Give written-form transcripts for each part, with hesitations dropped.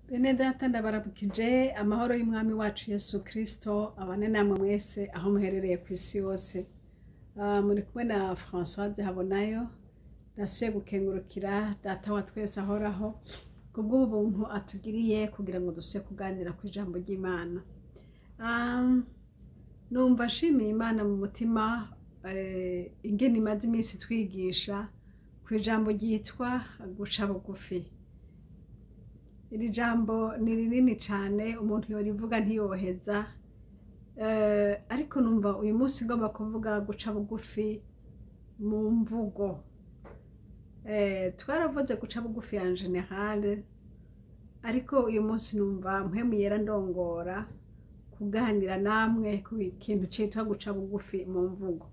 Bene data, ndabarabukije amahoro y'Umwami wacu Yesu Kristo abane namwe mwese aho muherereye ku isi yose. Muri kumwe na Françoise Habonayo. Ndasubiye gukengurukira Data wa twese ahoraho kubw'ubu buntu atugiriye kugira ngo dusubire kuganira ku ijambo ry'Imana. Numva nshimiye Imana mu mutima ingene imaze iminsi twigisha ku ijambo ryitwa guca bugufi. Iri jambo ni rinini cane, umuntu yorivuga ntiyoheza, ariko numva uyu munsi ngomba kuvuga guca bugufi mu mvugo. Twaravuze guca bugufi en général, ariko uyu munsi numva Mpwemu Yera ndongora kuganira namwe ku kintu citwa guca bugufi mu mvugo.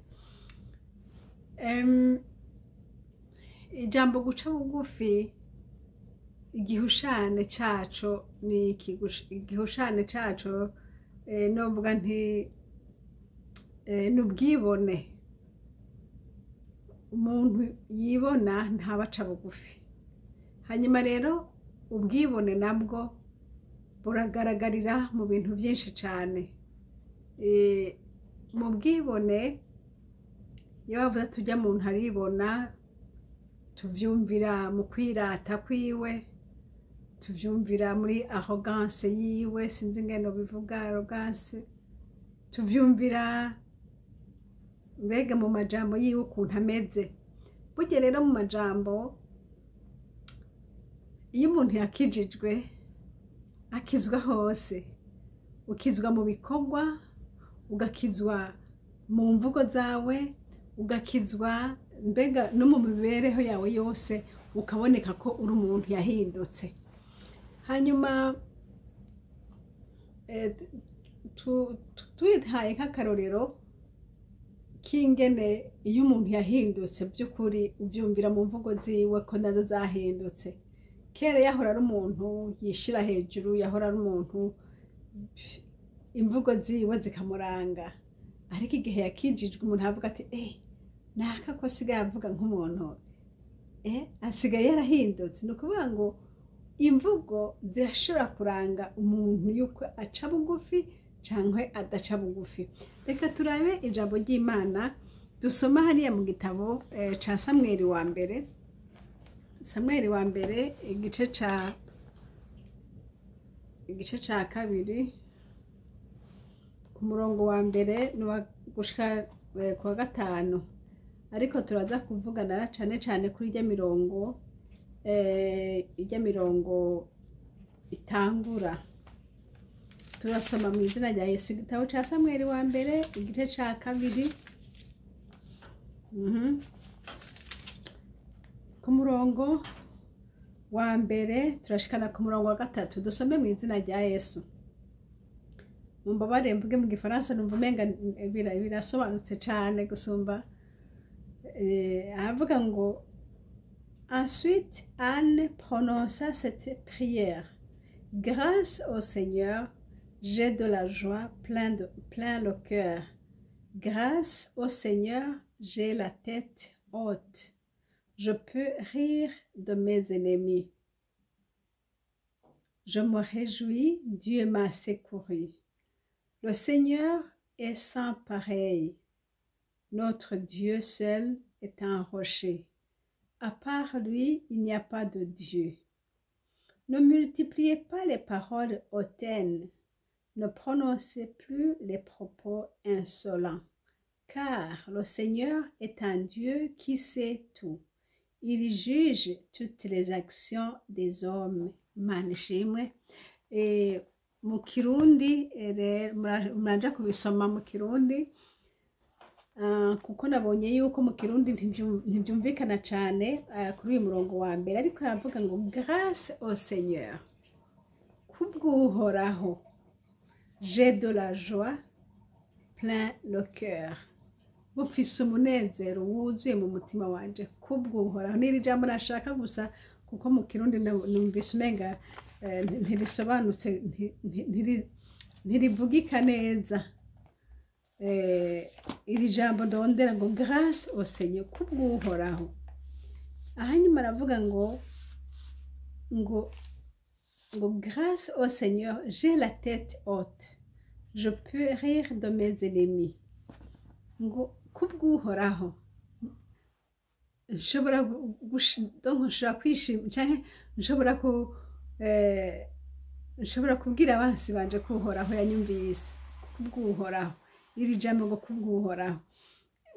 Ijambo guca bugufi, igihushane caco ni iki? Igihushane caco, novuga nti ni ubwibone. Umuntu yibona ntaba aca bugufi. Hanyuma rero ubwibone nabwo buragaragarira mu bintu vyinshi cane. Mu bwibone, iyo bavuze ati urya muntu aribona, tuvyumvira mu kwirata kwiwe, tuvyumvira muri arrogance yiwe, sinzi ingene bivuga arrogance, tuvyumvira mbega mu majambo yiwe ukuntu ameze. Burya rero mu majambo, iyo umuntu yakijijwe akizwa hose, ukizwa mu bikorwa, ugakizwa mu mvugo zawe, ugakizwa mbega no mu mibereho yawe yose, ukaboneka ko uri umuntu yahindutse. Hanyuma twihaye nk'akarorero k'ingene iyo umuntu yahindutse by'ukuri, ubyumvira mu mvugo ziwe ko nazo zahindutse. Kera yahora ari umuntu yishira hejuru, yahora ari umuntu imvugo ziwe zikamuranga, ariko igihe yakijijwe umuntu avuga ati: "Naka ko asigaye avuga nk'umuntu, asigaye yarahindutse." Ni ukuvuga ngo imvugo zirashobora kuranga umuntu yuko aca bugufi cyangwa adaca bugufi. Reka turabe ijambo ry'Imana dusoma hariya mu gitabo ca Samweli wa mbere, Samweli wa mbere, igice ca kabiri, ku murongo wa mbere n'uwa gushika ku wa gatanu, ariko turaza kuvugana cane cane kuri irya mirongo itangura. Turasoma mu izina rya Yesu, igitabo ca Samweli wa mbere, igice ca kabiri, ku murongo wa mbere turashikana ku murongo wa gatatu. Dusome mu izina rya Yesu. Mumbabarire mvuge mu Gifaransa, numva umenga birasobanutse cane gusumba. Aravuga ngo: "Ensuite Anne prononça cette prière: Grâce au Seigneur, j'ai de la joie plein le cœur. Grâce au Seigneur, j'ai la tête haute. Je peux rire de mes ennemis. Je me réjouis, Dieu m'a secouru. Le Seigneur est sans pareil. Notre Dieu seul est un rocher. À part lui, il n'y a pas de Dieu. Ne multipliez pas les paroles hautaines. Ne prononcez plus les propos insolents, car le Seigneur est un Dieu qui sait tout. Il juge toutes les actions des hommes." Imana ishimwe. Mu Kirundi rero muraja kubisoma mu Kirundi, kuko nabonye yuko mu Kirundi ntibyumvikana cane kuri uyu murongo wa mbere, ariko aravuga ngo: "Grâce au Seigneur", kubw'Uhoraho, "j'ai de la joie plein le cœur", mufise umunezero wuzuye mu mutima wanje kubw'Uhoraho. N'iri jambo nashaka gusa, kuko mu Kirundi numvise umenga ntirisobanutse, ntirivugika neza. Iri jambo ndondera ngo "grâce au Seigneur", kubw'Uhoraho. Hanyuma aravuga ngo Ngo grâce au Seigneur, j'ai la tête haute, je peux rire de mes ennemis. Ngo kubw'Uhoraho nshobora donc nshobora kwishima, canke nshobora kubwira abansi banje ko Uhoraho yanyumvise. Kubw'Uhoraho, iri jambo ngo kubw'Uhoraho,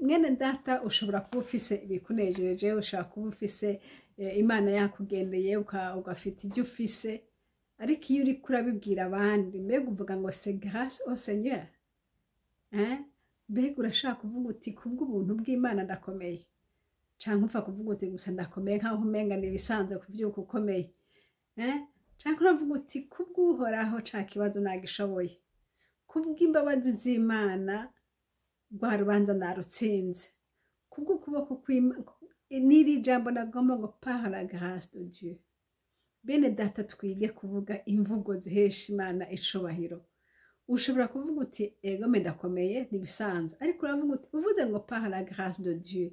mwene data, ushobora kuba ufise ibikunejeje, ushobora kuba ufise Imana yakugendeye, ugafite ibyo ufise, ariko iyo uriko urabibwira abandi, mbega uvuga ngo c'est grâce au Seigneur, hein? Mbega urashaka kuvuga uti kubw'ubuntu bw'Imana ndakomeye, canke upfa kuvuga uti gusa ndakomeye, nkaho umenga ni ibisanzwe kuvyuka ukomeye, eh? Canke uravuga uti kubw'Uhoraho ca kibazo nagishoboye, kubw'imbabazi z'Imana rwa rubanza narutsinze, kubw'ukuboko kw'Imana. N'iri jambo nagomba ngo par la grâce de Dieu. Bene data, twige kuvuga imvugo zihesha Imana icubahiro. Ushobora kuvuga uti ego me, ndakomeye, ntibisanzwe, ariko uravuga uti, uvuze ngo par la grâce de Dieu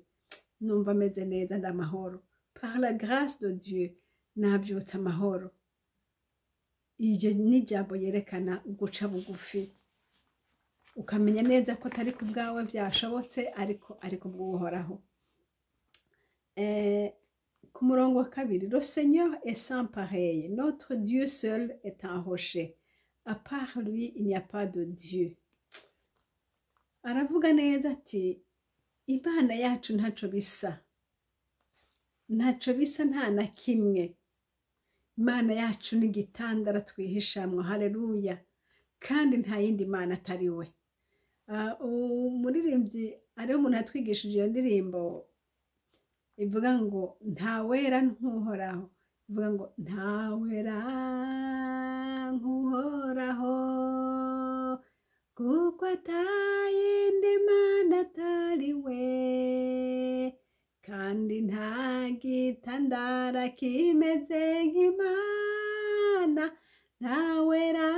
numva ameze neza, ndamahoro, par la grâce de Dieu nabyutse amahoro. Iryo ni ijambo yerekana guca bugufi, ukamenya neza ko atari ku bwawe byashobotse, ariko ari ku bw'Uhoraho. Ku murongo wa kabiri: le Seigneur est sans pareil, notre Dieu seul est un rocher, à part lui il n'y a pas de Dieu. Aravuga neza ati Imana yacu ntaco bisa, ntaco bisa, nta na kimwe. Imana yacu ni igitandara twihishamwo, haleluya, kandi nta yindi mana atari we. Umuririmbyi, hariho umuntu yatwigishije iyo ndirimbo ivuga ngo ntawera nkuhoraho, ivuga ngo ntawera nkuhoraho, kuko atayindi mana atari we, kandi nta gitandara kimeze nk'Imana, ntawera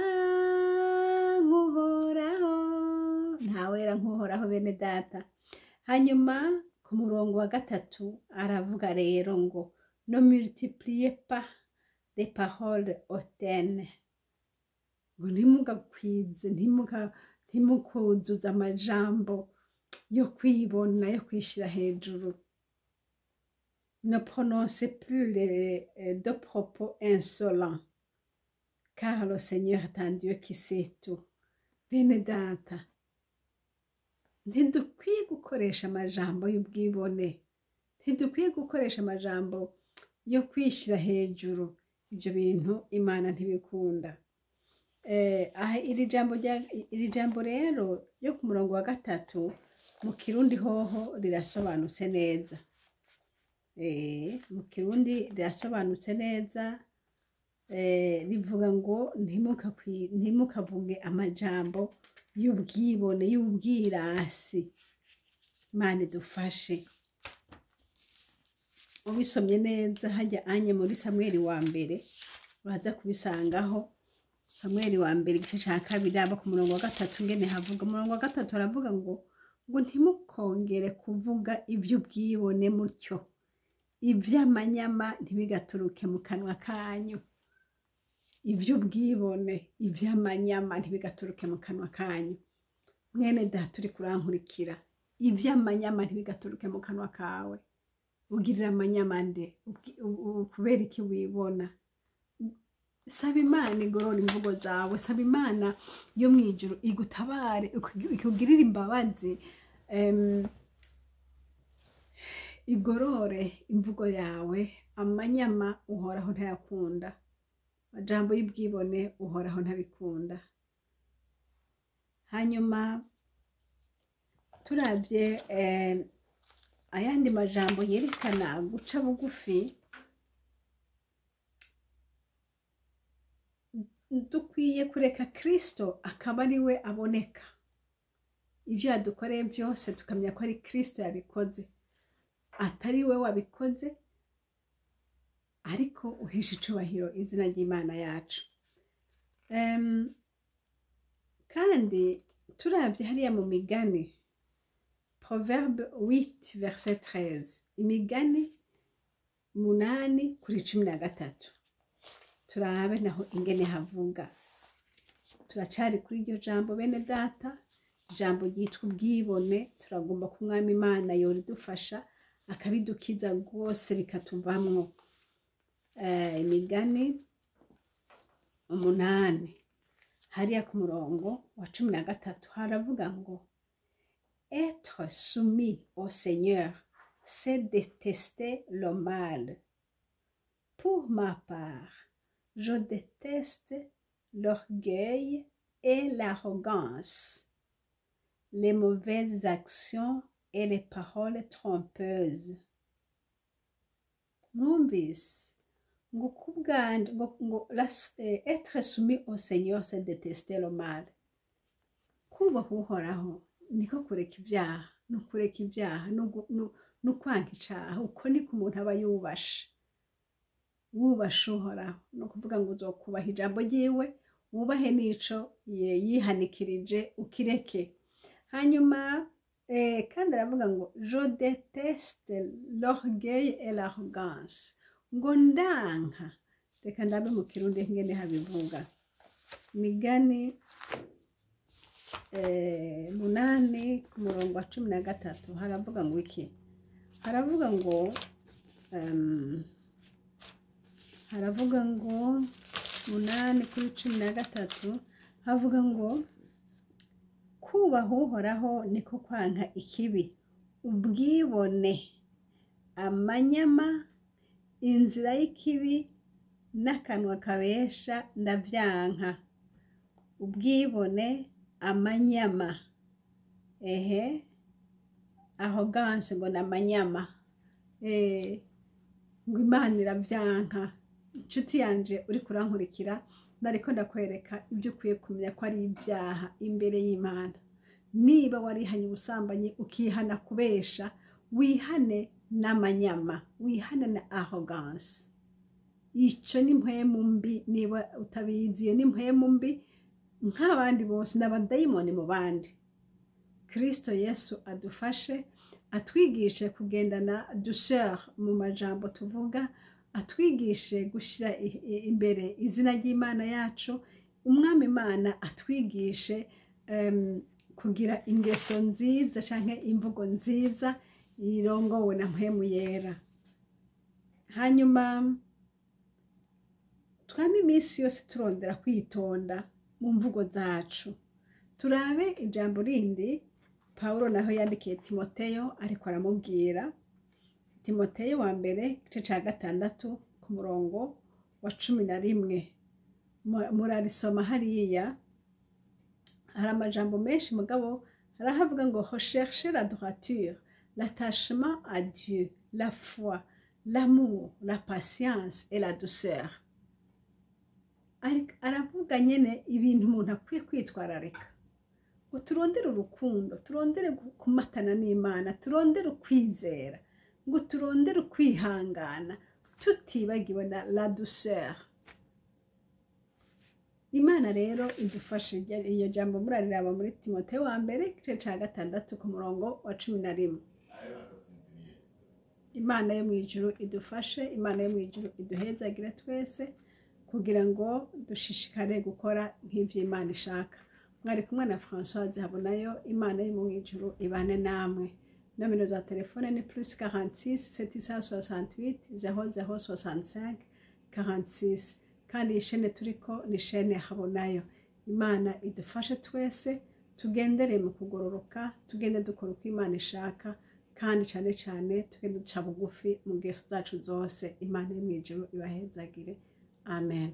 nkuhoraho, ntawera nkuhoraho. Bene data, hanyuma ku murongo wa gatatu aravuga rero ngo ne multipliez pas les paroles hautaines, ngo ntimugakwize, ntimukuzuze amajambo yo kwibona, yo kwishyira hejuru. Ne prononcez plus de propos insolents, car le Seigneur est un Dieu qui sait tout. Bene data, ntidukwiye gukoresha amajambo y'ubwibone, ntidukwiye gukoresha amajambo yo kwishyira hejuru. Ibyo bintu Imana ntibikunda. Aha iri jambo rero ryo ku murongo wa gatatu, mu Kirundi hoho rirasobanutse neza. Mu Kirundi rirasobanutse neza. Rivuga ngo ntimukavuge amajambo y'ubwibone, y'ubwirasi. Imana idufashe. Ubisomye neza hajya anye muri Samweli wa mbere, uraza kubisangaho. Samweli wa mbere, igice cya kabiri, aba ku murongo wa gatatu ngene havuga. Umurongo wa gatatu aravuga ngo ntimukongere kuvuga iby'ubwibone mutyo, iby'amanyama ntibigaturuke mu kanwa kanyu. Iby'ubwibone, iby'amanyama ntibigaturuke mu kanwa kanyu. Mwene data uri kurankurikira, iby'amanyama ntibigaturuke mu kanwa kawe. Ugirira amanyama nde? Kubera iki wibona? Saba Imana igorora imvugo zawe, saba Imana yo mu ijuru igutabare, ikugirire imbabazi, igorore imvugo yawe. Amanyama Uhoraho ntayakunda, amajambo y'ubwibone Uhoraho ntabikunda. Hanyuma turabye ayandi majambo yerekana guca bugufi, dukwiye kureka Kristo akaba ari we aboneka. Ibyo yadukoreye byose tukamenya ko ari Kristo yabikoze, atari we wabikoze, ariko uhesha icubahiro izina ry'Imana yacu. Kandi turabye hariya mu Migani, Proverbe 8 verset 13, Imigani 8 kuri 13. Turabe naho ingene havuga. Turacari kuri iryo jambo, bene data, ijambo ryitwa ubwibone. Turagomba ko Umwami Imana yoridufasha akabidukiza rwose, bikatuvamwo. Imigani 8, hariya ku murongo wa 13, haravuga ngo: "Être soumis au Seigneur, c'est détester le mal. Pour ma part, je déteste l'orgueil et l'arrogance, les mauvaises actions et les paroles trompeuses." Mwumvise ngo kubwanje ngo être soumis au Seigneur, c'est détester le mal. Kubaha Uhoraho niko kureka ibyaha, ni ukureka ibyaha, ni ukwanka icaha. Uko niko umuntu aba yubashe. Wubashe Uhoraho, ni ukuvuga ngo uzokubaha ijambo ryiwe, wubahe n'ico yihanikirije, ukireke. Hanyuma kandi aravuga ngo: "Je déteste l'orgueil et l'arrogance", ngo ndanka. Reka ndabe mu Kirundi ngene habivuga. Imigani 8 ku murongo wa 13 haravuga ngo iki? Haravuga ngo 8 kuri 13 havuga ngo: "Kubaha Uhoraho niko kwanka ikibi, ubwibone, amanyama, inzira y'ikibi n'akanwa kabesha ndavyanka." Ubwibone, amanyama, ehe, arrogance ngo ni amanyama, ngo Imana iravyanka. Inshuti yanje uri kurankurikira, nariko ndakwereka ibyo ukwiye kumenya ko ari ibyaha imbere y'Imana. Niba warihanye ubusambanyi, ukihana kubesha, wihane n'amanyama, wihane na arrogance. Ico ni mpwemu mbi. Niba utabizi, iyo ni mpwemu mbi nk'abandi bose, n'abadayimoni mu bandi. Kristo Yesu adufashe, atwigishe kugendana douceur mu majambo tuvuga, atwigishe gushyira imbere izina ry'Imana yacu. Umwami Imana atwigishe kugira ingeso nziza canke imvugo nziza irongowe na Mpwemu Yera. Hanyuma twame iminsi yose turondera kwitonda mu mvugo zacu. Turabe ijambo rindi Pawulo naho yandikiye Timoteyo, ariko aramubwira. Timoteyo wa mbere, igice ca 6, ku murongo wa 11. Murarisoma hariya, hari amajambo menshi, mugabo harahavuga ngo: "Recherche la droiture, l'attachement à Dieu, la foi, l'amour, la patience et la douceur." Aravuga nyene ibintu umuntu akwiye kwitwararika, ngo turondere urukundo, turondere kumatana n'Imana, turondere ukwizera, ngo turondere ukwihangana, tutibagiwe na la douceur. Imana rero idufashe. Iyo jambo murariraba muri Timoteyo wa mbere, igice ca 6, ku murongo wa 11. Imana yo mu ijuru idufashe, Imana yo mu ijuru iduhezagire twese kugira ngo dushishikare gukora nk'ivyo Imana ishaka. Mwari kumwe na Françoise Habonayo. Imana yo mu ijuru ibane namwe. Nomero za telefone ni +46 768 00 65 46. Kandi iyi shene turiko ni shene Habonayo. Imana idufashe twese tugendere mu kugororoka, tugende dukora uko Imana ishaka, kandi cane cane tugende duca bugufi mu ngeso zacu zose. Imana yo mu ijuru ibahezagire. Amen.